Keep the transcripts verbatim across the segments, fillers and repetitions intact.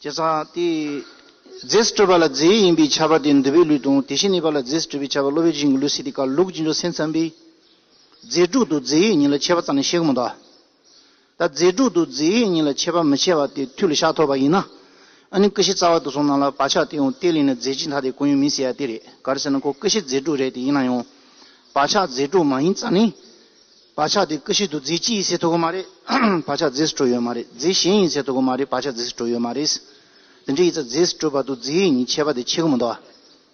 བྱས་ཙང་དེ། རྫས་སུ་གྲུབ་པ་ལ་རྫས་ཡོད་ཡིན་པའི་ཁྱབ་པ་དེ་འདུལ་བའི་ལུགས་དང་། དེ་བཞིན་གནས་པ་ལ་རྫས་སུ་གྲུབ་པའི་ཁྱབ་པ་སློབ་དཔོན་ཆོས་དབྱིངས་ཀྱི་ལུགས་ཟེར་དེ་ག་ལུགས་ཀྱི་འགྲོ་སེམས་ཙམ་པས། རྫས་སྒྲོ་དང་རྫས་ཡོད་གཉིས་ལ་ཁྱད་པར་རྩ་ནས་ཕྱེ་གི་མི་འདུག་ད་རྫས་སྒྲོ་དང་རྫས་ཡོད་གཉིས་ལ་ཁྱད་པར་མི་ཕྱེ་བ་དེ་ཐུགས་ལ་བཞག་ཐུབ་པ་ཡིན་ན། ཨ་ནི་ཀུ་ཤའི་རྩ་བ་དེ་ཚོ་ནང་ལ་བག་ཆགས་དེ་ཡང་གཏན་ལ་ཕབ་ནས་རྫས་གཅིག་མཐའ་དེ་གང་ཡང་མིན་ཟེར་ཡ་དེ་རེད། ག་རེ་ཟེར་ན་ཁོ་ཀུ་ཤའི་རྫས་སྒྲོ་རེད། དེ་ཡིན་ན་ཡང་། བག་ཆགས་རྫས་སྒྲོ་མ་ཡིན་རྩ་ནས། བག་ཆགས་དེ་ཀུ་ཤའི་དང་རྫས་གཅིག་ཡིན་ཟེར་ཐུབ་ཀྱི་མ་རེད། བག་ཆགས་རྫས་སུ་གྲུབ་ཡོད་མ་རེད། རྫས་གཞན་ཡིན་ཟེར་ཐུབ་ཀྱི་མ་རེད། བག་ཆགས་རྫས་སུ་གྲུབ་ཡོད་མ་རེད། དེ་འདྲ་ཡིན་ཙང་རྫས་སུ་གྲུབ་པ་དང་རྫས་ཡོད་གཉིས་ཁྱད་པར་དེ་ཕྱེ་གི་མི་འདུག་བ།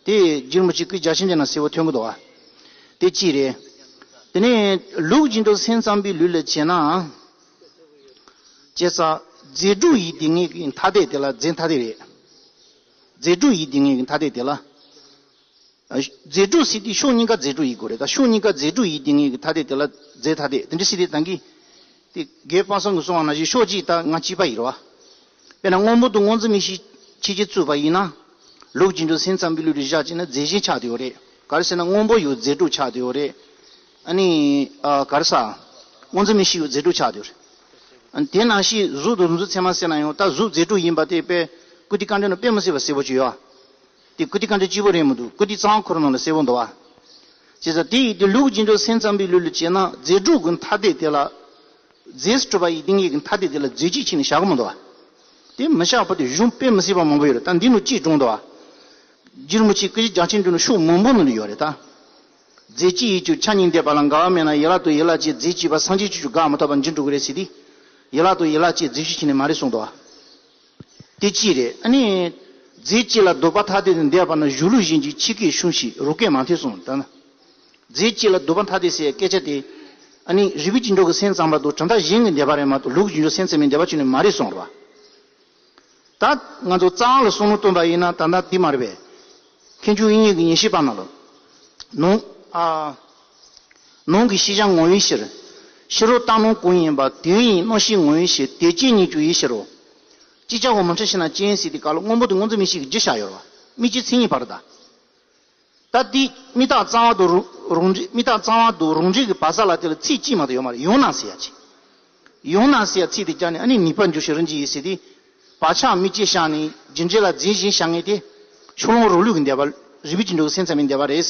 དེ་རྒྱུད་རིན་པོ་ཆེ་སྐུ་རྒྱ་ཆེན་ཅན་ན་གསལ་པོ་ཐོན་གི་འདུག་བ། དེ་གཅིག་རེད། དེ་ནས་ལུགས་ཀྱི་འགྲོ་སེམས་ཙམ་པའི་ལུགས་ལ་བྱས་ན། བྱས་ཙང་རྫས་སྒྲོ་ཡོད་དེ་གཉིས་ཀྱི་ཐ་དད་དེ་ལ་རྫས་ཐ་དད་རེད། རྫས་སྒྲོ་ཡོད་དེ་གཉིས་ཀྱི་ཐ་དད་དེ་ལ། རྫས་སྒྲོ་ཟེར་དུས་ཕྱོགས་གཉིས་ཀ་རྫས་སྒྲོ་ཡིན་དགོས་རེད། ད་ཕྱོགས་གཉིས་ཀ་རྫས་སྒྲོ་ཡོད་དེ་གཉིས་ཀྱི་ཐ་དད་དེ་ལ་རྫས་ཐ་དད་དེ་འདྲ་ཟེར་དུས་ད་གིན་དེ་རྒན་པ་སངས་ཀྱིས་གསུངས་པ་ནང་བཞིན་ཕྱོགས་གཅིག་ད་ང་གཅིག་པ་ཡིན་རེད་བ། དཔེར་ན་སྔོན་པོ་དང་སྔོ་འཛིན་མིག་ཤེས་ཕྱེད་ཀྱིས་བཙུགས་པ་ཡིན་ན། ལུགས་ཀྱི་འགྲོ་སེམས་ཙམ་པའི་ལུགས་ལ་བཞག་བྱས་ན་རྫས་གཞན་ཆགས་བསྡད་ཡོད་རེད། ག་རེ་ཟེར་ན་སྔོན་པོ་ཡང་རྫས་སྒྲོ་ཆགས་བསྡད་ཡོད་རེད། ཨ་ནི། ཨ། ག་རེ་ཟ། སྔོ་འཛིན་མིག་ཤེས་ཡང་རྫས་སྒྲོ་ཆགས་བསྡད་ཡོད་རེད། ཨ་ནི་དེ་ནང་བཞིན་གཟུགས་དང་གཟུགས་འཛིན་ཚད་མ་ཟེར་ན་ཡང་ད་གཟུགས་རྫས་སྒྲོ་ཡིན་པ་དེ་དཔེ་བཀུར་སྟི་དཀའ་འགྲེལ་ནང་དཔེ་མི་སྲིད་པ་གསལ་པོ་ཅིག་ཡོད། དེ་བཀུར་སྟི་དཀའ་འགྲེལ་གཅིག་པོ་རེད་མི་འདུག་བཀུར་སྟི་རྩ་བ་འཁོར་ནང་ལ་གསལ་པོ་འདུག་བ། བྱས་ཙང་དེ་ཡིན་དུས་ལུགས་ཀྱི་འགྲོ་སེམས་ཙམ་པའི་ལུགས་ལ་བྱས་ན་རྫས་སྒྲོ་གི་ཐ་དད་དེ་ལ། རྫས་སུ་གྲུབ་པ་ཡོད་དེ་གཉིས་ཀྱི་ཐ་དད་དེ་ལ་རྫས་གཅིག་ཕྱེ་ནས་བཞག་གི་མི་འདུག་བ། དེ་མི་བཞག་པ་དེ་གཞུང་དཔེ་མི་སྲིད་པ་མང་པོ་ཡོད་རེད། ད་འདི་ནང་གཅིག་བགྲངས་འདུག་བ། རྒྱུད་རིན་པོ་ཆེ་སྐུ་བཞི་རྒྱ་ཆེན་འགྲོ་ནས་ཕྱོགས་མང་པོ་ནང་ལ་ཡོད་རེད་ད། རྫས་གཅིག་ཡོད་ཀྱང་ཆ་གཉིས་འདས་པ་ལ་འགལ་བ་མེད་ན་ཡན་ལག་དང་ཡན་ལག་གཅིག་རྫས་གཅིག་པ་སངས་རྒྱས་ཆོས་ཀྱང་འགག་མི་ཐོབ་པར་འགྱུར་འགྲོ་གི་རེད་ཟེར་དུས། ཡན་ལག་དང་ཡན་ལག་གཅིག་རྫས་གཅིག་ཕྱེ་ནས་མ་རེད་གསུངས་འདུག་བ། དེ་གཅིག་རེད། ཨ་ནི། རྫས་གཅིག་ལ་ལྡོག་པ་ཐ་དད་དུ་འདས་པ་ན་གཞུང་ལུགས་གཞན་གྱི་ཕྱེད་སྐད་ཤོང་ཞིག་རོ་སྐད་མ་ཐོས་གསུངས་ད་ན། རྫས་གཅིག་ལ་ལྡོག་པ་ཐ་དད་ཟེར་སྐད་ཆ་དེ། ཨ་ནི་རིགས་པའི་སྤྱི་འགྲོ་གི་སེམས་ཙམ་པ་དང་གྲུབ་མཐའ་གཞན་གྱི་འདས་པ་རེད་མ་གཏོགས་ལུགས་ཀྱི་འགྲོ་སེམས་ཙམ་པའི་འདས་པ་ཅིག་ནི་མ་རེད་གསུངས་རེད་བ། ད་ང་ཚོ་རྩ་བ་ལ་བསམ་བློ་བཏོན་པ་ཡིན་ན་ད་ལྟ་འདི་མ་རེད་པས། མཁན་ཆུང་དབྱིག་གཉེན་གྱི་ཉེར་ཞི་པ་ནང་ལ། ནང་། ཨ། ནང་གི་ཤེས་བྱ་ངོ་བོའི་ཕྱིར། ཕྱི་རོལ་རྟག་སྣང་གང་ཡིན་པ་དོན་ཡིན་རྣམ་ཤེས་ངོ་བོའི་ཕྱིར་དེ་རྐྱེན་གཉིས་ཀྱང་ཡིད་ཕྱིར་རོ། ཅིག་ཅར་བ་མི་འཕྲད་ཕྱིར་ན་རྐྱེན་ཟེར་དུས་སྐབས་ལ་སྔོན་པོ་དང་སྔོ་འཛིན་མིག་ཤེས་ཀྱི་རྒྱུ་བཞག་ཡོད་རེད་བ། མིག་ཤེས་མཚན་ཉིད་བར་དུ་ད། ད་དེ་མིག་རྟགས་གཙང་བ་དང་རང་རང་འབྲས་མིག་རྟགས་གཙང་བ་དང་རང་འབྲས་ཀྱི་བག་ཆགས་ལ་དེ་ལ་ཚིག་གཅིག་མ་གཏོགས་ཡོད་མ་རེད། ཡང་ན་ཟེར་ཡ་ཅིག་ཡང་ན་ཟེར་ཡ་ཚིག་དེ་བརྒྱབ་ནས་ཨ་ནི་ནུས་པ་འཇོག་ཤེས་རང་འཇིག་ཡིན་ཟེར་དུས། བག་ཆགས་མིག་ཅན་བཞག་ནས་རྒྱུ་འབྲས་ལ་རྫས་གཞན་བཞག་མཁན་དེ། ཕྱོགས་ལྷུང་རང་ལུགས་ཀྱི་འདས་པ། རིགས་པའི་སྤྱི་འགྲོ་གི་སེམས་ཙམ་པའི་འདས་པ་རེད།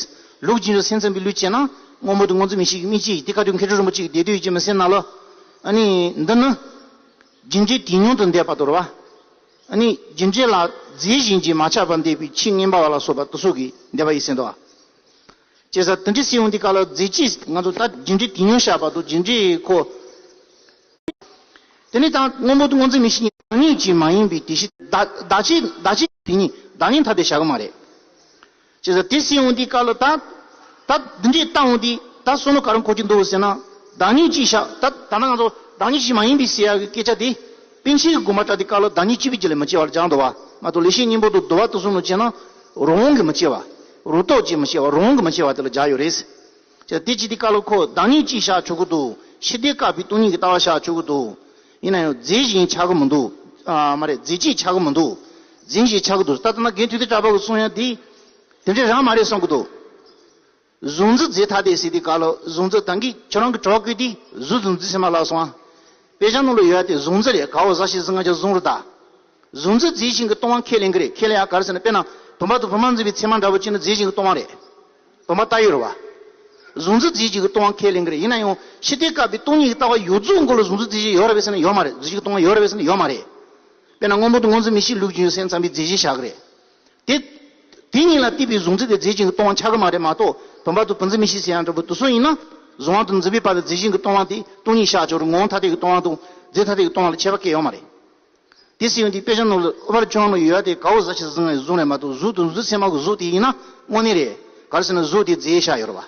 ལུགས་ཀྱི་འགྲོ་སེམས་ཙམ་པའི་ལུགས་བྱས་ན་སྔོན་པོ་དང་སྔོ་འཛིན་མིག་ཤེས་ཀྱི་མིག་ཅན་ཡིན། དེ་ཁ་ཐུག་མཁས་གྲུབ་རིན་པོ་ཆེ་གི་སྡེ་སྟོད་ཡིད་ཀྱི་མུན་སེལ་ནང་ལ། ཨ་ནི་འདི་ནི། རྒྱུ་འབྲས་དུས་མྱོང་དུ་འདས་པ་དོར་བ། ཨ་ནི་རྒྱུ་འབྲས་ལ་རྫས་གཞན་གྱིས་མ་ཆགས་པར་འདས་པའི་ཆོས་ངན་པ་བ་ལ་སོགས་པ་དེ་ཚོ་གི་འདས་པ་ཡིན་ཟེར་འདུག་བ། བྱས་ཙང་དེ་འདྲ་ཟེར་ཡོང་དུས་སྐབས་ལ་རྫས་གཅིག་ང་ཚོ་ད་རྒྱུ་འབྲས་དུས་མྱོང་བཞག་པ་དང་རྒྱུ་འབྲས་ཁོ། དེ་ནས་ད་སྔོན་པོ་དང་སྔོ་འཛིན་མིག་ཤེས་གཉིས་བདག་ཉིད་ཀྱིས་མ་ཡིན་པའི་དེ་བཞིན་བདག་བདག་ཆོས་བདག་ཆོས་དེ་ཉིད་བདག་ཉིད་ཐ་དད་བཞག་གི་མ་རེད། བྱས་ཙང་དེ་ཟེར་ཡོང་དུས་སྐབས་ལ་ད། ད་འདི་འདྲས་བལྟ་འོང་དུས་ད་བསམ་བློ་ག་རེ་འཁོར་གྱི་འདུག་ཟེར་ན། བདག་ཉིད་ཅིག་བཞག་ད་ད་ནང་ང་ཚོ་བདག་ཉིད་ཅིག་མ་ཡིན་པའི་ཟེར་ཡག་གི་སྐད་ཆ་དེ། པཎ་ཆེན་གྱི་དགོངས་པ་ལྟར་དུས་སྐབས་ལ་བདག་ཉིད་གཅིག་པུའི་རྒྱུད་ལ་མི་སྐྱེ་བར་སྦྱངས་འདུག་བ། མ་གཏོགས་ལེགས་བཤད་སྙིང་པོ་དང་བསྡུ་བ་དེ་ཚོ་ནང་བྱས་ན། རང་དབང་གིས་མི་སྐྱེ་བ། རང་སྟོབས་ཀྱིས་མི་སྐྱེ་བ། རང་དབང་གིས་མི་སྐྱེ་བ་དེ་ལ་སྦྱར་ཡོད་རེད། ཅེས་དེ་ཅི་སྟེ་བཀའ་སློབ་ཁོ་བདག་ཉིད་ཅིག་བཞག་ཆོག་གི་འདུག་ཕྱི་ལྟས་བཀག་པའི་སྟོང་ཉིད་ཀྱི་ལྟ་བ་བཞག་ཆོག་གི་འདུག་ཡིན་ན་ཡང་རྫས་གཞན་ཆགས་ཀྱི་མི་འདུག་ཨ་མ་རེད། རྫས་གཅིག་ཆགས་ཀྱི་མི་འདུག་རྫས་གཞན་ཆགས་ཀྱི་འདུག་ད་ལྟ་ན་རྒན་ཐུབ་བསྟན་གྲགས་པ་གི་གསུང་ཡ་དེ། དེ་འདྲས་རང་མ་རེད་གསུང་གི་འདུག་གཟུགས་འཛིན་རྫས་ཐ་དད་ཟེར་དུས་སྐབས་ལ་གཟུགས་འཛིན་ད་གིན་ཁྱོད་རང་གི་དྲི་བ་བཀོད་དུས་གཟུགས་དང་འཛིན་ཚད་མ་ལ་སོང་ཨ། དཔེ་ཆ་ནང་ལ་ཡོད་ཡ་དེ་གཟུགས་འཛིན་རེད། ག་འོ་ཟ་ཞིག་ཟིན་ང་ཅག་གཟུགས་རེད་ད། གཟུགས་འཛིན་རྫས་གཞན་གྱིས་སྟོང་བ་ཁས་ལེན་གྱི་རེད། ཁས་ལེན་ཡ་ག་རེ་ཟེར་ན་དཔེར་ན་བུམ་པ་དང་བུམ་པ་འཛིན་པའི་ཚད་མ་འདྲ་པོ་གཅིག་ནི་རྫས་གཞན་གྱིས་སྟོང་བ་རེད། བུམ་པ་ལྟ་ཡོད་རེད་བ། གཟུགས་འཛིན་རྫས་གཞན་གྱིས་སྟོང་བ་ཁས་ལེན་གྱི་རེད། ཡིན་ན་ཡང་ཕྱི་ལྟས་བཀག་པའི་སྟོང་ཉིད་ཀྱི་ལྟ་བ་ཡོངས་རྫོགས་མགོ་ལ་གཟུགས་འཛིན་རྫས་གཞན་ཡོད་རེད་པས་ཟེར་ན་ཡོད་མ་རེད། གཟུགས་གཞན་གྱིས་སྟོང་བ་ཡོད་རེད་པས་ཟེར་ན་ཡོད་མ་རེད། དཔེར་ན་སྔོན་པོ་དང་སྔོ་འཛིན་མིག་ཤེས་ལུགས་ཀྱི་སེམས་ཙམ་པའི་རྫས་གཞན་བཞག་གི་རེད། དེ། དེ་གཉིས་ལ་བརྟེན་པའི་གཟུགས་འཛིན་དེ་རྫས་གཞན་གྱིས་སྟོང་བ་ཆགས་ཀྱི་མ་རེད་མ་གཏོགས་བུམ་པ་དང་བུམ་འཛིན་མིག་ཤེས་ཟེར་ཡང་འདྲ་པོ་དེ་ཚོ་ཡིན་ན། གཟུང་བ་དང་འཛིན་པའི་བར་དུ་རྫས་གཞན་གྱིས་སྟོང་བ་དེ་སྟོང་ཉིད་བཞག་ཆོག་རུང་ངོ་བོ་ཐ་དད་ཀྱི་སྟོང་བ་དང་རྫས་ཐ་དད་ཀྱི་སྟོང་བ་ལ་ཁྱད་པར་གང་ཡང་ཡོད་མ་རེད། དེ་ཟེར་ཡོང་དུས་དཔེ་ཆ་ནང་ལ་ཨུ་པ་ལ་ཆོས་ནང་ཡོད་ཡ་དེ་ག་འོ་ཟ་ཞིག་ཟིན་ཡ་གཟུགས་རེད་མ་གཏོགས་གཟུགས་དང་གཟུགས་ཚད་མ་གི་གཟུགས་དེ་ཡིན་ན་དངོས་གནས་རེད། ག་རེ་ཟེར་ན་གཟུགས་དེ་རྫས་བཞག་ཡོད་རེད་བ།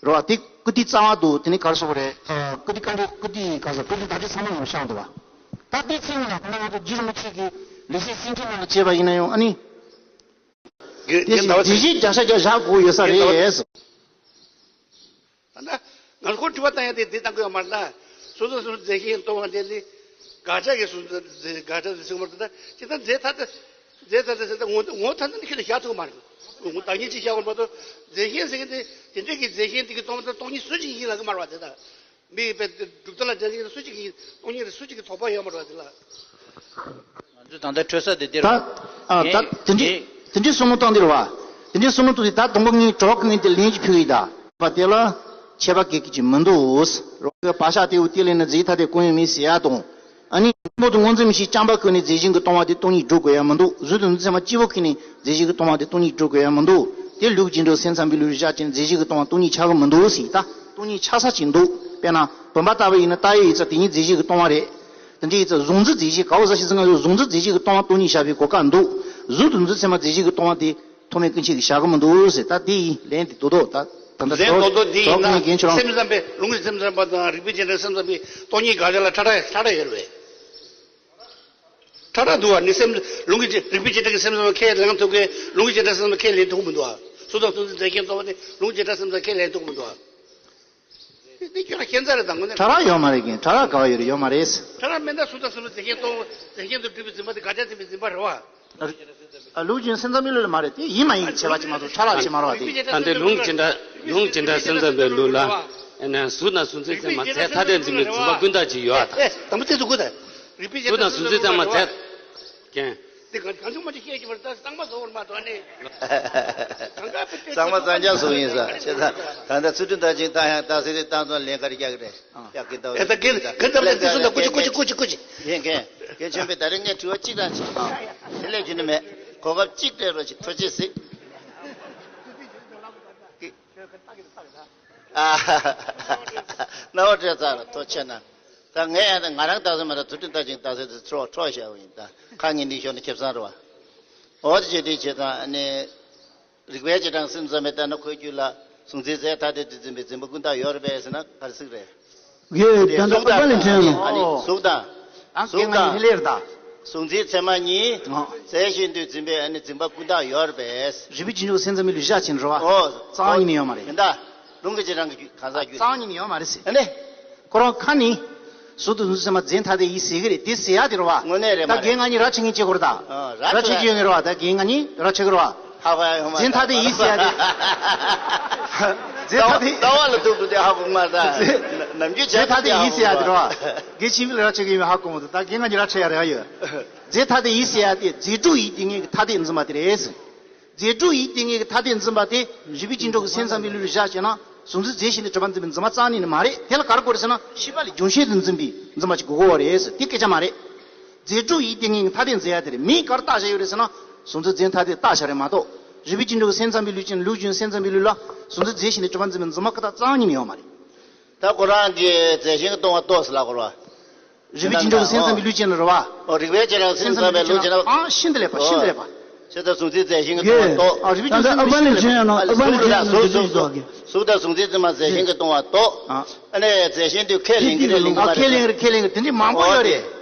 རེད་བ། དེ་བཀུར་སྟི་རྩ་བ་འདུག་དེ་ནས་ག་རེ་ཟེར་དགོས་རེད། ཨ། བཀུར་སྟི་བཀའ་འདྲི་བཀུར་སྟི་ག་ཟེར་བཀུར་སྟི་བདག་སྒྲའི་ཚད་མ་ཡང་བཞག་འདུག་བ། ད་དེ་ཚིག་ནང་ལ་ཁོ་ན་ང་ཚོ་རྒྱུད་རིན་པོ་ཆེ་གི་ལེགས་བཤད་སེང་ཁྲི་ནང་ལ་བྱས་པ་ཡིན་ན་ཡང་ཨ་ནི། དེ་བཞིན་བདེ་གཤེགས་བརྒྱ་ཆ་བརྒྱ་བཞག་དགོས་ཡོད་ས་རེད། ད་ང་ཚོ་ཁོ་དྲི་བ་བཏང་ཡ་དེ་དེ་བཏང་དགོས་ཡ་མ་རེད་ད། སོ་སོ་སོ་སོ་རྫས་གཞན་སྟོང་བ་དེ་ནི་དགག་བྱ་གི་སོ་སོ་རྫས་དགག་བྱ་རྫས་ཟེར་གྱི་མ་རེད་ད། ཅི་ལྟར་རྫས་ཐ་དད་རྫས་ཐ་དད་ཟེར་ད་ངོ་ངོ་ཐ་དད་ནི་ཁྱོད་ལ་བཞག་ཐུབ་ཀྱི་མ་རེད། ངོ་བདག་ཉིད་ཅིག་བཞག་དགོས་མ་གཏོགས་རྫས་གཞན་ཟེར་མཁན་དེ་དེ་འདྲ་གི་རྫས་གཞན་དེ་གི་སྟོང་བ་དང་སྟོང་ཉིད་སུ་གཅིག་ཡིན་ལབ་ཀྱི་མ་རེད་བ། དེ་ད་མི་ཡི་དཔེ་གྲུབ་མཐའ་ལ་རྫས་གཞན་སུ་གཅིག་ཡིན་སྟོང་ཉིད་རེད་སུ་གཅིག་གི་དོགས་པ་ཡོད་མ་རེད་བ་དེ་ལ། ད་ལྟ་འཕྲོད་ས་དེ་འདིར། ད་ཨ་ད་དེ་འདྲའི་དེ་འདྲའི་བསམ་བློ་བཏང་འདིར་བ། དེ་འདྲའི་བསམ་བློ་བཏང་དེ་ད་དང་པོ་ངས་གྲོགས་ངས་དེ་ལན་ཅིག་ཕུལ་གི་ཡིན་ད། པ་དེ་ལ་ཆད་པ་གེ་གི་ཅིག་མི་འདུག་རོགས་པ་ཤ་དེའུ་དེ་ལས་ནི་རྫས་ཐ་དད་ཀུན་ཡོད་མེད་ཟེར་ཡ་དང་། ཨ་ནི་མོ་དུ་ངོ་འཛིན་མི་ཤེས་རྐྱང་པ་ཁོ་ནས་རྫས་གཞན་གྱི་སྟོང་པ་དེ་སྟོང་ཉིད་སྒྲུབ་དགོས་ཡ་མི་འདུག་གཟུགས་དུ་འཛིན་ཚད་མ་སྐྱེ་བོ་ཁོ་ནས་རྫས་གཞན་གྱི་སྟོང་པ་དེ་སྟོང་ཉིད་སྒྲུབ་དགོས་ཡ་མི་འདུག་དེ་ལུགས་ཀྱི་འགྲོ་སེམས་ཙམ་པའི་ལུགས་བཞག་ཅིང་རྫས་གཞན་གྱི་སྟོང་པ་སྟོང་ཉིད་ཆགས་གི་མི་འདུག་ཟེར་ད་སྟོང་ཉིད་ཆགས་ས་ཅིག་འདུག་དཔེར་ན་བུམ་པ་ལྟ་བུ་ཡིན་ན་ལྟ་ཡི་ཡིག་ཚད་དེ་ཉིད་རྫས་གཞན་གྱི་སྟོང་པ་རེད། དེ་འདྲའི་ཡིག་ཚད་གཟུང་འཛིན་རྫས་གཞན་ག་བ་ཟ་ཞིག་ཟིན་ང་ཚོ་གཟུང་འཛིན་རྫས་གཞན་གྱི་སྟོང་པ་སྟོང་ཉིད་བཞག་པའི་གོ་སྐབས་འདུག་གཟུགས་དུ་འཛིན་ཚད་མ་རྫས་གཞན་གྱི་སྟོང་པ་དེ་ཐོགས་མེད་ཀུན་བྱེད་ཀྱི་བཞག་གི་མི་འདུག་ཟེར་ད་དེ་ཡིན་ལན་དེ་རྡོག་རྡོག་ད་ད་ད་ལན་རྡོག་རྡོག་དེ་ཡིན་ན་སེམས་ཙམ་པའི་ལུང་གི་སེམས་ཙམ་པ་དང་རིགས་པའི་སྤྱི་འགྲོ་སེམས་ཙམ་པའི་སྟོང་ཉིད་དགག་བྱ་ལ་ཁྲ་ཁྲ་ཁྲ་ཁྲ་ཡོད་རེད་པས། ཁྲ་ཁྲ་འདུག་བ་ནི་སེམས་ལུང་གི་རིགས་པའི་སྤྱི་འགྲོ་གི་སེམས་ཙམ་པ་ཁས་ལེན་ཐུབ་ཀའི་ལུང་གི་སྤྱི་འགྲོ་སེམས་ཙམ་པ་ཁས་ལེན་ཐུབ་མི་འདུག་བ། གཟུགས་དང་གཟུགས་འཛིན་རྫས་གཞན་སྟོང་པ་དེ་ལུང་གི་སྤྱི་འགྲོ་སེམས་ཙམ་པ་ཁས་ལེན་ཐུབ་མི་འདུག་བ། འདི་ཁྱོད་ལ་ཁྱད་མཚར་རེད་དང་དངོས་གནས། ཕྲ་རགས་ཡོད་མ་རེད་ཀྱིན་ཕྲ་རགས་ག་བ་ཡོད་རེད་ཡོད་མ་རེད། ཕྲ་རགས་མེད་ན་གཟུགས་དང་གཟུགས་མེད་རྫས་གཞན་སྟོང་རྫས་གཞན་དུ་གྲུབ་པའི་འཛིན་པ་དེ་དགག་བྱ་འཛིན་པའི་འཛིན་པ་རེད་བ། ཨ་ལུགས་ཀྱི་སེམས་ཙམ་མི་ལུགས་ལ་མ་རེད་དེ་ཡིན་མ་ཡིན་བྱས་པ་ཅིག་མ་གཏོགས་ཕྲ་རགས་ཅིག་མ་རེད་བ་དེ། ད་འདི་ལུང་ཅི་འདྲ་ལུང་ཅི་འདྲ་སེམས་ཙམ་པའི་ལུགས་ལ་ཨ་ནི་གཟུགས་དང་གཟུགས་འཛིན་ཚད་མ་རྫས་ཐ་དད་འཛིན་པའི་འཛིན་པ་ཀུན་བཏགས་ཅིག་ཡོད་ཨ་ད། དང་པོ་ཚིག་ཏུ་དགོས་ད། རིགས་པའི་གཟུགས་དང་གཟུགས་འཛིན་ཚད་མ་རྫས། ཀྱེ། འདི་གང་གང་བྱུང་མ་བྱུང་བཤད་ཀྱི་བར་ད་གཙང་མ་བཟོ་བར་མ་དོ་ནི། གང་ག་པི་ཏི་གཙང་མ་གཙང་རྐྱང་བཟོ་ཡིན་ས་ཆེ་ད་ད་ལྟ་ཚུལ་ཁྲིམས་དང་ཅིང་ད་ཡང་ད་སེ་རེ་ད་ཚོ་ལན་ཀར་རྒྱག་གི་རེད་ཡག་གི་ད་ཨེ་ད་གིན་གིན་ད་ད་དེ་སུ་ད་ཀུ་ཅི་ཀུ་ཅི་ཀུ་ཅི་ཀུ་ཅི། ཡིན་མཁན་གིན་ཆོན་པའི་ད་རེ་ངས་དྲི་བ་གཅིག་དང་གཅིག་དང་དེ་ལས་རྒྱུ་ནི་མེད་གོ་སྐབས་གཅིག་སྤྲད་རོགས་ཅིག་ཐུགས་རྗེ་གཟིགས། ཨ་ཧ་ཧ་ཧ། རྣ་བ་སྤྲད་ཚར་ལ་ཐུགས་རྗེ་ཆེ་གནང་། ད་ངས་ཡང་ད་ང་རང་ལྟ་ས་མ་ར་ཚུལ་ཁྲིམས་ལྟ་ཅིང་ལྟ་ས་དེ་ཚོ་འཕྲོག་བཞག་པ་ཡིན་ད་ཁ་ངན་འདི་ཤོར་ན་ཁེ་བཟང་རེད་བ། འོ་དེ་བྱས་དུས་བྱས་ཙང་ཨ་ནི། རིགས་པའི་རྗེས་འབྲང་སེམས་ཙམ་པའི་ལྟར་ན་ཁོའི་རྒྱུད་ལ་གཟུང་འཛིན་རྫས་ཐ་དད་དུ་འཛིན་པའི་འཛིན་པ་ཀུན་བཏགས་ཡོད་རེད་པས་ཟེར་ན་ག་རེ་ཟིག་རེད། ཡོད་ད་ལྟ་ཨ་པ་ལས་དྲན་ནོ། ཨ་ནི་གཟུགས་དང་། གཟུགས་དང་། གཟུང་འཛིན་ཚད་མ་གཉིས། རྫས་གཞན་དུ་འཛིན་པའི་ཨ་ནི་འཛིན་པ་ཀུན་བཏགས་ཡོད་རེད་པས། རིགས་པའི་སྤྱི་འཇོག་སེམས་ཙམ་པའི་ལུགས་བཞག་ཕྱིན་རེད་བ། ཨོ། རྩ་བ་ཉིད་ནས་ཡོད་མ་རེད། ཡིན་ད། ལུང་གི་རྗེས་འབྲང་གི་རྒྱུད་གང་ཟག་རྒྱུད། རྩ་བ་ཉིད་ནས་ཡོད་མ་རེད་ཟེར། ཨ་ནི། ཁོ་རང་ཁ་ནས། གཟུགས་དང་གཟུགས་འཛིན་ཚད་མ་རྫས་ཐ་དད་ཡིན་ཟེར་གི་རེད་དེ་ཟེར་ཡ་དེ་རེད་བ། དངོས་གནས་རེད་མ་རེད། ད་རྒན་ང་གཉིས་ར་ཆེ་ངེས་ཅེས་གོ་རེད་ད། ཨ་ར་ར་ཆེ་ཆེ་གི་ཡོད་ངེས་རེད་བ་ད་རྒན་ང་གཉིས་ར་ཆེ་གི་རེད་བ། ཧ་ཧ་ཧ་མ་རྫས་ཐ་དད་ཡིན་ཟེར་ཡ་དེ། རྫས་ཐ་དད། ལྟ་བ་ལ་ཐུག་འདུག་དེ་ཧ་གོ་མ་ད། རྫས། ནམ་རྒྱུན་རྫས་ཐ་དད་ཡིན་ཟེར་ཡ་དེ་རེད་བ། རྒན་ཆེན་པོ་ལ་ར་ཆེ་གི་ཡོད་མེད་ཧ་གོ་མ་འདུག་ད་རྒན་ང་གཉིས་ར་ཆེ་ཡ་རེད་ཡ་ཡོད། རྫས་ཐ་དད་ཡིན་ཟེར་ཡ་དེ་རྫས་གྲུབ་ཡིད་བདེ་གཉིས་ཀྱི་ཐ་དད་འཛིན་པ་དེ་རེད་ཟེར། རྫས་གྲུབ་ཡིད་བདེ་གཉིས་ཀྱི་ཐ་དད་འཛིན་པ་དེ་རིགས་པའི་སྤྱི་འཇོག་གི་སེམས་ཙམ་པའི་ལུགས་ལ་བཞག་བྱས་ན་གཟུང་འཛིན་རྫས་གཞན་དུ་གྲུབ་པ་འཛིན་པའི་འཛིན་པ་རྩ་བ་ཉིད་ནས་མ་རེད། དེ་ལ་ག་རེ་དགོས་རེད་ཟེར་ན་ཤེས་པ་ལས་རྒྱུན་ཤེས་དུ་འཛིན་པའི་འཛིན་པ་ཅིག་དགོས་ཀྱི་ཡོད་རེད་ཟེར། དེ་སྐད་ཆ་མ་རེད། རྫས་གྲུབ་ཡིད་བདེ་གཉིས་ཀྱི་ཐ་དད་འཛིན་ཡ་དེ་རེད། མིས་ག་རེ་བཏགས་བཞག་ཡོད་རེད་ཟེར་ན་གཟུང་འཛིན་རྫས་ཐ་དད་བཏགས་བཞག་རེད་མ་གཏོགས་རིགས་པའི་སྤྱི་འཇོག་གི་སེམས་ཙམ་པའི་ལུགས་ཅན་ལུགས་རྒྱུན་སེམས་ཙམ་པའི་ལུགས་ལ་གཟུང་འཛིན་རྫས་གཞན་དུ་གྲུབ་པ་འཛིན་པའི་འཛིན་པ་ཀུན་བཏགས་རྩ་བ་ཉིད་ནས་ཡོད་མ་རེད། ད་ཁོ་རང་གིས་རྫས་གཞན་གྱིས་སྟོང་པ་རྟོགས་ཟེར་ལབ་དགོས་རེད་བ། རིགས་པའི་སྤྱི་འཇོག་གི་སེམས་ཙམ་པའི་ལུགས་ཅན་ལ་རེད་བ། ཨོ་རིགས་པའི་སྤྱི་འཇོག་སེམས་ཙམ་པའི་ལུགས་ཅན་ལ། ཨ་ཤིན་ཏུ་ལེགས་པ་ཤིན་ཏུ་ལེགས་པ། ཨོ་ཁྱེད་ཚོ་གཟུང་འཛིན་རྫས་གཞན་གྱིས་སྟོང་པ་རྟོགས། ཨ་རིགས་པའི་སྤྱི་འཇོག་སེམས་ཙམ་པའི་ལུགས་ཅན་ལ། ཨ་ལེ་གཟུགས་ལ་གཟུགས་གཟུགས་གཟུགས་དང་གཟུང་འཛིན་རྫས་མ་རྫས་གཞན་གྱིས་སྟོང་པ་རྟོགས། ཨ་ནི་རྫས་གཞན་དུ་ཁས་ལེན་གྱི་རེད་ལེན་གྱི་མ་རེད། ཁས་ལེན་གྱི་རེད་ཁས་ལེན་གྱི་རེད། དེ་འདྲའི་མང་པོ་ཡོད་རེད།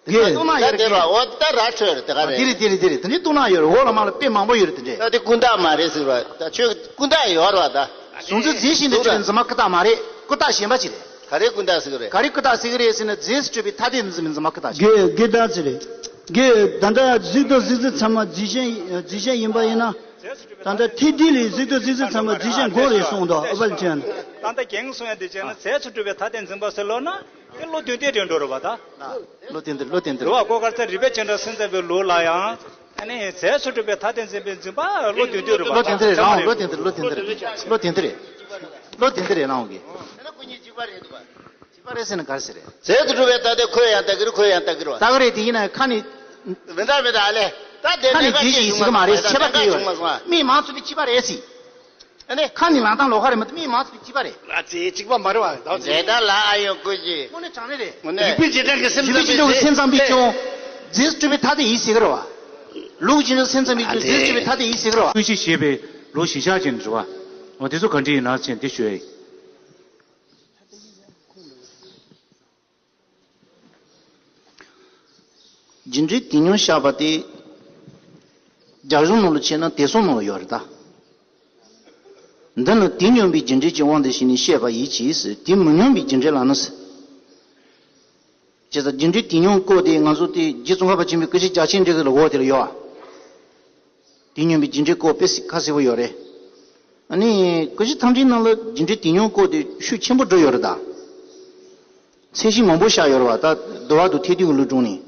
ཨོ་དེ་ར་ཨོ་ད་ར་འཕྲོད་རེད་དེ་ག་རེད། དེ་རེད་དེ་རེད་དེ་རེད། དེ་འདྲའི་ལྟུང་ན་ཡོད་རེད། འོག་ལ་མ་ལ་དཔེ་མང་པོ་ཡོད་རེད་དེ་འདྲའི། ད་དེ་ཀུན་བཏགས་མ་རེད་ཟེར་བ་ད་ཁྱོད་ཀུན་བཏགས་ཡོད་རེད་བ་ད། གཟུང་འཛིན་རྫས་གཞན་དུ་གྲུབ་པའི་འཛིན་པ་ཀུན་བཏགས་མ་རེད། ཀུན་བཏགས་གཞན་པ་ཅིག་རེད། ག་རེ་ཀུན་བཏགས་ཟེར་གི་རེད། ག་རེ་ཀུན་བཏགས་ཟེར་གི་རེད་ཟེར་ན་རྫས་སུ་གྲུབ་པའི་ཐ་དད་འཛིན་པའི་འཛིན་པ་ཀུན་བཏགས་ཀྱི། དགེ་དགེ་ད་ཟེར་རེད། དགེ་ད་ལྟ་གཟུགས་དང་གཟུགས་འཛིན་ཚད་མ་རྫས་གཞན་རྫས་གཞན་ཡིན་པ་ཡིན་ན། ད་ལྟ་ཐེག་བསྡུས་ལས་གཟུགས་དང་གཟུགས་འཛིན་ཚད་མ་རྫས་གཞན་དགོས་རེད་གསུངས་འདུག་ཨ་པ་ལ་ཅན། ད་ལྟ་རྒན་གསུང་ཡ་འདི་བྱས་ན་རྫས་སུ་གྲུབ་པའི་ཐ་དད་འཛིན་པ་ཟེར་ལབ་ན་དེ་བློ་དོན་ལྡན་རེད་འགྲོ་རེད་བ་ད། བློ་དོན་ལྡན་བློ་དོན་ལྡན། རེད་བ་ཀོ་གར་ཚེ་རིགས་པའི་སྤྱི་འགྲོ་སེམས་ཙམ་པའི་ལུགས་ལ་ཡང་། ཨ་ནི་རྫས་སུ་གྲུབ་པའི་ཐ་དད་འཛིན་པའི་འཛིན་པ་བློ་དོན་ལྡན་རེད་བ། བློ་དོན་ལྡན་རེད་རང་བློ་དོན་ལྡན་བློ་དོན་ལྡན་རེད། བློ་དོན་ལྡན་རེད། བློ་དོན་ལྡན་རེད་རང་གི། གཅིག་པ་རེད་ཟེར་ན་ག་རེ་ཟེར་རེད། རྫས་སུ་གྲུབ་པའི་ཐ་དད་ཁོས་ཡང་ལྟ་གི་རེད་ཁོས་ཡང་ལྟ་གི་རེད་བ། ལྟ་གི་རེད་དེ་ཡིན་ན་ཁ་ནས། མི་འདྲ་མི་འདྲ་ཨ་ལས། ད་དེ་ཁ་ནས་ལས་ཀ་རྫས་ཞིག་ཡིན་གི་མ་རེད་ཁྱད་པར་ག་ཡོད་རེད། མི་མང་ཚོ་དེ་གཅིག་པ་རེད་ཟེར། ཨ་ནི། ཁ་ནས་ལག་གདང་ལོག་ཁ་རེད་མ་གཏོགས་མི་མང་ཚོ་དེ་གཅིག་པ་རེད། ཨ་ཙི་གཅིག་པ་མ་རེད་བ། ད་ཙི། རྫས་དང་ལ་ཨ་ཡོང་ཀུན་གྱི། དངོས་གནས་དྲང་གནས་རེད། དངོས་གནས། རིགས་པའི་རྗེས་འབྲང་གི་སེམས་ཙམ་པའི་རྫས་སུ་གྲུབ་པའི་ཐ་དད་ཡིན་ཟེར་གི་རེད་བ། ལུགས་ཀྱི་སེམས་ཙམ་པའི་རྫས་སུ་གྲུབ་པའི་ཐ་དད་ཡིན་ཟེར་གི་རེད་བ། ཀུན་གཞི་ཞེས་པའི་ལུགས་གཞི་བཞག་ཅིང་འབྲི་བ། འོ་དེ་ཚོ་ག་འདྲ་ཡིན་ན་ཅན་དེ་ཞུ་ཡ་ཡིན། རྒྱུ་འབྲས་དེ་སྙོམས་བཞག་པ་དེ། རྒྱ་གཞུང་ནང་ལ་བྱས་ན་དེ་གསུམ་ནང་ལ་ཡོད་རེད་ད། འདི་ནི་དེ་སྙོམས་པའི་རྒྱུ་འབྲས་ཀྱི་དབང་དུ་བྱས་ནས་བཤད་པ་ཡིན་གྱི་ཟེར། དེ་མི་སྙོམས་པའི་རྒྱུ་འབྲས་ལ་ནི་ཟེར། བྱས་ཙང་རྒྱུ་འབྲས་དེ་སྙོམས་སྐོར་དེ་ང་ཚོ་དེ་རྗེ་ཙོང་ཁ་པ་ཆེན་པོའི་སྐུ་ཕྱྭ་རྒྱ་ཆེན་འབྲི་གི་ལ་འོག་དེ་ལ་ཡོད་ཨ། དེ་སྙོམས་པའི་རྒྱུ་འབྲས་སྐོར་དཔེ་ཁ་གསལ་པོ་ཡོད་རེད། ཨ་ནི་སྐུ་ཕྱྭ་ཐམས་ཅད་ནང་ལ་རྒྱུ་འབྲས་དེ་སྙོམས་སྐོར་དེ་ཤུགས་ཆེན་པོ་འགྲོ་ཡོད་རེད་ད། ཚད་གཞི་མང་པོ་བཞག་ཡོད་རེད་བ་ད་འདུལ་བ་དང་ཐེག་བསྡུས་ཀྱི་ལུང་དྲངས་ནས།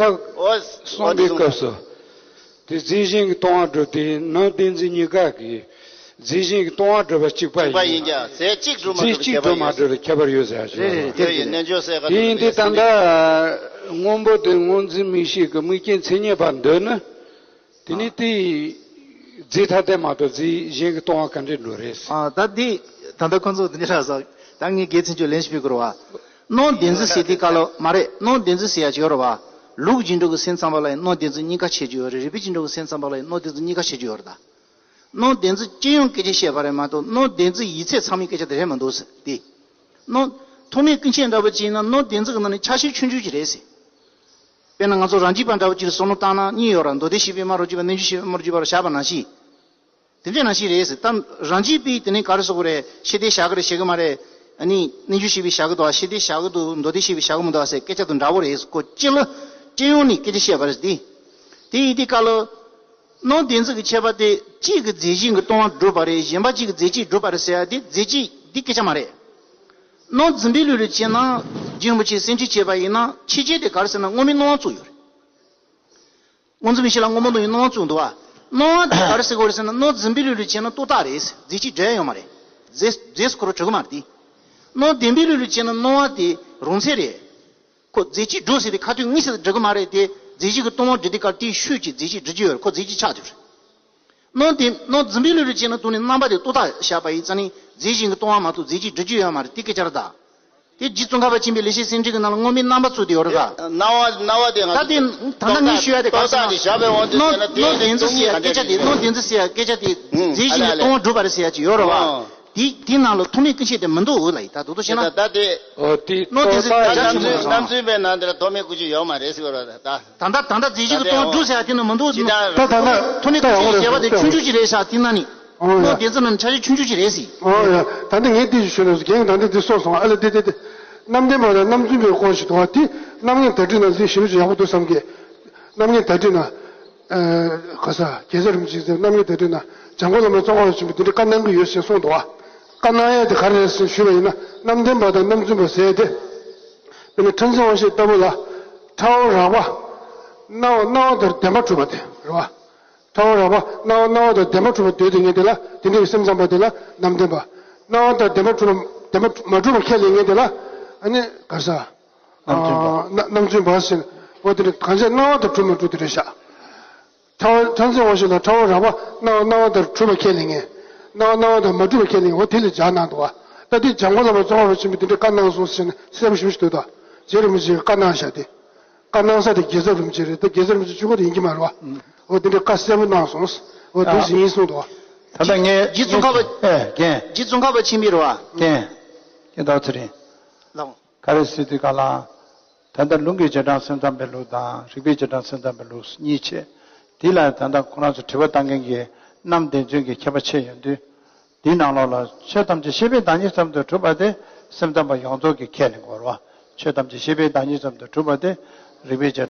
ས་ཨོ། གསུངས་པའི་སྐབས་སུ། དེ་རྫས་གཞན་གྱིས་སྟོང་པར་གྲུབ་སྟེ་ནང་བདེན་འཛིན་གཉིས་ཀ་གིས་རྫས་གཞན་གྱིས་སྟོང་པར་གྲུབ་པ་གཅིག་པ་གཅིག་པ་ཡིན་ཡིན་ཀྱང་རྫས་གཅིག་གྲུབ་མ་རྫས་གྲུབ་གཅིག་ཁྱད་པར་གྲུབ་མ་ཡོད་གྲུབ་ལ་ཁྱད་པར་ཡོད་ཟེར་ཡ་ཞིག་རེད། རེད། རེད། དེ་ཡིན་ནས་འཇོག་སའི་ཁ་དེ་ཡིན་དེ་ད་ལྟ་སྔོན་པོ་དེ་སྔོ་འཛིན་མིག་ཤེས་ཀྱི་དམིགས་རྐྱེན་མཚན་ཉིད་པར་འདོད་ན། དེ་ནི་དེ་རྫས་ཐ་དད་མ་གཏོགས་རྫས་གཞན་གྱིས་སྟོང་པ་ག་འདྲས་འགྲོ་རེད། ཨ། ད་འདི་ད་ལྟ་ཁོང་ཚོ་འདི་འདྲ་ལབ་སོང་། ད་ངས་དགེ་མཚན་ཆོས་ལན་ཞིག་ཕུལ་དགོས་རེད་བ། སྣང་བདེན་འཛིན་ཟེར་དེ་ག་ལ་མ་རེད། སྣང་བདེན་འཛིན་ཟེར་ཡ་ཅིག་ཡོད་རེད་བ། ལུགས་རྗེས་འགྲོ་གི་སེམས་ཙམ་པ་ལ་ཡང་སྣོད་བདེན་འཛིན་གཉིས་ཀ་ཕྱེ་རྒྱུ་ཡོད་རེད། རིགས་པས་རྗེས་འགྲོ་གི་སེམས་ཙམ་པ་ལ་ཡང་སྣོད་བདེན་འཛིན་གཉིས་ཀ་ཕྱེ་རྒྱུ་ཡོད་རེད་ད། སྣོད་བདེན་འཛིན་སྤྱི་ཡོངས་སྐད་ཆ་བཤད་པ་རེད་མ་གཏོགས་སྣོད་བདེན་འཛིན་ཡིག་ཚད་ཚང་མའི་སྐད་ཆ་དེ་རེད་མི་འདུག་ཟེར་ཏེ། སྣོད་ཐོགས་མེད་ཀུན་མཁྱེན་འདྲ་པོ་ཅིག་ཡིན་ན་སྣོད་བདེན་འཛིན་གྱི་ནང་ནས་ཆ་ཤས་ཆུང་ཆུང་ཅིག་རེད་ཟེར། དཔེར་ན་ང་ཚོ་རང་རྒྱུད་པ་འདྲ་པོ་ཅིག་ལ་བསམ་བློ་བཏང་ན་གཉིས་ཡོད་ར། མདོ་སྡེ་བཤད་པའི་སྨྲ་རུ་བརྗོད་པ། རྣལ་འབྱོར་བཤད་པའི་སྨྲ་རུ་བརྗོད་པ་ར་བཞག་པ་ནང་བཞིན། དེ་འདྲ་ནང་བཞིན་རེད་ཟེར། ད་རང་རྒྱུད་པས་དེ་ནས་ག་རེ་ཟེར་དགོས་རེད། ཤེས་ལྡན་བཞག་གི་རེད་བཞག་གི་མ་རེད། ཨ་ནི་རྣལ་འབྱོར་བཤད་པས་བཞག་གི་འདུག་ཤེས་ལྡན་བཞག་གི་འདུག་མདོ་སྡེ་བཤད་པས་བཞག་གི་མི་འདུག་ཟེར་སྐད་ཆ་དེ་འདྲ་པོ་རེད་ཟེར། ཁོ་སྤྱི་ལ་སྤྱི་ཡོངས་ནས་སྐད་ཆ་བཤད་པ་རེད་དེ། དེ་ཡིན་དུས་སྐབས་ལ་སྣོད་བདེན་འཛིན་གྱི་ཁྱད་པར་དེ་གཅིག་གི་རྫས་གཞན་གྱི་ལྟུང་བ་སྒྲུབ་པ་རེད། གཞན་པ་གཅིག་གི་རྫས་གཅིག་སྒྲུབ་པ་རེད་ཟེར་ཡ་དེ་རྫས་གཅིག་འདི་སྐད་ཆ་མ་རེད། སྣོད་འཛིན་པའི་ལུགས་ལ་བྱས་ན་རྗེ་རིན་པོ་ཆེས་སེམས་ཁྲིད་བྱས་པ་ཡིན་ན་ཕྱི་རྒྱལ་དེ་ག་རེ་ཟེར་ན་སྔོན་མའི་སྣང་བ་བཙུགས་ཡོད་རེད། སྔོ་འཛིན་པའི་ཕྱིར་ལ་སྔོན་མ་སྣང་བའི་སྣང་བ་བཙུགས་འདུག་བ། སྣང་བ་དེ་ག་རེ་ཟེར་དགོས་རེད་ཟེར་ན་སྣོད་འཛིན་པའི་ལུགས་ལ་བྱས་ན་རྟོག་བཏགས་རེད། རྫས་གཅིག་སྒྲུབ་ཡ་ཡོད་མ་རེད། རྫས་རྫས་སུ་ཁོ་རང་གྲུབ་ཀྱི་མ་རེད་དེ། སྣོད་ལྡན་པའི་ལུགས་ལ་བྱས་ན་སྣང་བ་དེ་རང་མཚན་རེད། ཁོ་རྫས་གཅིག་སྒྲུབ་ཟེར་ཏེ་ཁ་ཐུག་དངོས་སུ་སྒྲུབ་ཀྱི་མ་རེད་དེ། རྫས་གཅིག་གི་ལྟུང་བ་སྒྲུབ་དུས་སྐབས་དེའི་ཤུལ་གྱི་རྫས་གཅིག་སྒྲུབ་ཀྱི་ཡོད་རེད། ཁོ་རྫས་གཅིག་ཆགས་ཀྱི་རེད། སྣོད་དེ་སྣོད་འཛིན་པའི་ལུགས་ལ་བྱས་ན་དུ་ནི་རྣམ་པ་དེ་རྟོག་བཏགས་བཞག་པ་ཡིན་ཙང་ནི་རྫས་གཞན་གྱི་ལྟུང་བ་མ་གཏོགས་རྫས་གཅིག་སྒྲུབ་ཀྱི་ཡོད་མ་རེད། དེ་སྐད་ཆ་རེད་ད། དེ་རྗེ་ཙོང་ཁ་པ་ཆེན་པོའི་ལེགས་བཤད་སེམས་འགྲེལ་གྱི་ནང་ལ་སྔོན་མའི་རྣམ་པ་ཚུལ་དེ་ཡོད་རེད་ད། སྣང་བ་སྣང་བ་དེ་ང་ད་དེ་ད་ལྟ་ངས་ཞུ་ཡ་དེ་ག་རེ་ཟེར་ན། རྟོག་བཏགས་དེ་བཞག་པའི་དབང་དུ་བྱས་ན་སྣོད་དེ་བདེན་འཛིན་ཟེར་ཡ་སྐད་ཆ་དེ། སྣོད་བདེན་འཛིན་ཟེར་ཡ་སྐད་ཆ་དེ་ཨུམ་རྫས་གཞན་གྱི་ལྟུང་བ་སྒྲུབ་པ་རེད་ཟེར་ཡ་ཅིག་ཡོད་རེད་བ། ཨོ། དེ་དེའི་ནང་ལ་ཐོགས་མེད་ཀུན་མཁྱེན་དེ་མི་འདུག་འོ་ལ་ཡིན་ད། དོ་དོ་བྱས་ན། ད་དེ། ཨོ་དེ་སྣོད་བདེན་འཛིན་རྟོག་བཏགས་དེ་ད་རྣམ་རྣམ་རྣམ་རྫུན་པའི་ནང་དེ་ལ་ཐོགས་མེད་ཀུན་མཁྱེན་ཡོད་མ་རེད་ཟེར་བ་རེད་ད། ད་ལྟ་ད་ལྟ་རྫས་གཞན་གྱི་ལྟུང་བ་སྒྲུབ་ཟེར་ཡ་དེ་ནི་མི་འདུག་ཇི་ལྟར་ད་ད་ལྟ་ཐོགས་མེད་ཀུན་མཁྱེན་ཞེས་པ་དེ་ཆུང་ཆུང་ཅིག་རེད་ཤག་དེ་ན་ནི། ཨོ་ཡ། སྣོད་བདེན་འཛིན་ནི་ཆ་ཤས་ཆུང་ཆུང་ཅིག་རེད་ཟེར། ཨོ་ཡ། ད་ལྟ་ངས་དེ་ཞུ་ན་རྒན་ད་ལྟ་འདི་སོང་སོང་ཨ་ལ་དེ་དེ་དེ། རྣམ་བདེན་པ་དང་རྣམ་རྫུན་པའི་སྐོར་ཞིག་འདུག་བ། དེ་རྣམ་ངེས་བརྡ་སྤྲོད་ནང་ལ་ཞིབ་ཞིབ་ཡག་པོ་འདུག་བསམ་གི། རྣམ་ངེས་བརྡ་སྤྲོད་ན། ཨ་ག་ས་རྒྱལ་ཚབ་རིན་པོ་ཆེ་རྣམ་ངེས་བརྡ་སྤྲོད་ན་འཇམ་མགོན་བླ་མ་ཙོང་ཁ་པ་ཆེན་པོས་དེ་འདྲའི་བཀའ་གནང་གི་ཡོད་ཞེས་གསུངས་འདུག་བ། བཀའ་གནང་ཡས་དེ་ག་རེ་རེད་ཟེར་ཞུས་པ་ཡིན་ན་རྣམ་བདེན་པ་དང་རྣམ་རྫུན་པ་ཟེར་ཡས་དེ། དཔེར་ན་ཁྲིམས་འཛིན་དབང་ཤེས་ལྟ་བུ་ལ། ཁྲ་བོ་རགས་པ། སྣང་བ་སྣང་བ་ལྟར་བདེན་པར་གྲུབ་པ་དེ་རེད་བ། ཁྲ་བོ་རགས་པ་སྣང་བ་སྣང་བ་ལྟར་བདེན་པར་གྲུབ་པ་འདོད་དེ་ངེས་དེ་ལ་དེ་འདྲའི་སེམས་ཙམ་པ་དེ་ལ་རྣམ་བདེན་པ། སྣང་བ་ལྟར་བདེན་པར་གྲུབ་པ་བདེན་པར་མ་གྲུབ་པ་ཁས་ལེན་ངེས་དེ་ལ་ཨ་ནི་ག་ས། རྣམ་རྫུན་པ། ཨ་རྣམ་རྣམ་རྫུན་པ་ཟེར། འོ་དེ་ནི་གང་བྱས་སྣང་བ་དང་གྲུབ་མ་གྲུབ་དེ་རེད་ཤག་ཁྲ་བོ་ཁྲིམས་འཛིན་དབང་ཤེས་ལ་ཁྲ་བོ་རགས་པ་སྣང་བ་སྣང་བ་དང་གྲུབ་པ་ཁས་ལེན་ངེས། སྣང་བ་སྣང་བ་དང་མ་གྲུབ་པ་ཁས་ལེན་ངེས། འོ་དེ་ལ་སྦྱར་གནང་འདུག་བ། ད་དེ་འཇམ་མགོན་བླ་མ་ཙོང་ཁ་པ་ཆེན་པོས་དེ་འདྲའི་བཀའ་གནང་སོང་ཟེར་ནས་གསལ་པོ་ཞེ་པོ་ཞིག་འདུག་ད་རྗེ་རིན་པོ་ཆེས་བཀའ་གནང་བཞག་སྟེ། བཀའ་གནང་ས་དེ་རྒྱལ་ཚབ་རིན་པོ་ཆེ་རེད། ད་རྒྱལ་ཚབ་རིན་པོ་ཆེ་གཅིག་པོ་དེ་ཡིན་གྱི་མ་རེད་བ། འོ་དེ་འདྲའི་བཀའ་གསལ་པོ་གནང་སོང་། འོ་དེ་ཨ། ཟིན་ཡིན་གསུངས་འདུག་བ། ད་ལྟ་ངས་རྗེ་ཙོང་ཁ་པ། ཨེ་རྒན། རྗེ་ཙོང་ཁ་པ་ཆེན་པོས་རེད་བ། རྒན། རྒན་ཟླ་བ་ཚེ་རིང་། ལགས། ག་རེ་ཟེར་དུས་ག་ལ། ད་ལྟ་ལུང་གི་རྗེས་འབྲང་སེམས་ཙམ་པའི་ལུགས་དང་རིགས་པའི་རྗེས་འབྲང་སེམས་ཙམ་པའི་ལུགས་གཉིས་ཕྱེ། དེ་ལ་ད་ལྟ་ཁོ་རང་ཚོ་དྲི་བ་བཏང་མཁན་གྱི་རྣམ་བདེན་རྫུན་གྱི་ཁྱད་པར་ཕྱེ་ཡོང་དུས། འདིའི་ནང་ལོགས་ལ་ཆོས་ཐམས་ཅད་ཤེས་པའི་བདག་ཉིད་ཙམ་དུ་གྲུབ་པ་དེ་སེམས་ཙམ་པ་ཡོངས་རྫོགས་ཀྱིས་ཁས་ལེན་དགོས་རེད་བ། ཆོས་ཐམས་ཅད་ཤེས་པའི་བདག་ཉིད་ཙམ་དུ་གྲུབ་པ་དེ་རིགས་པའི་རྗེས་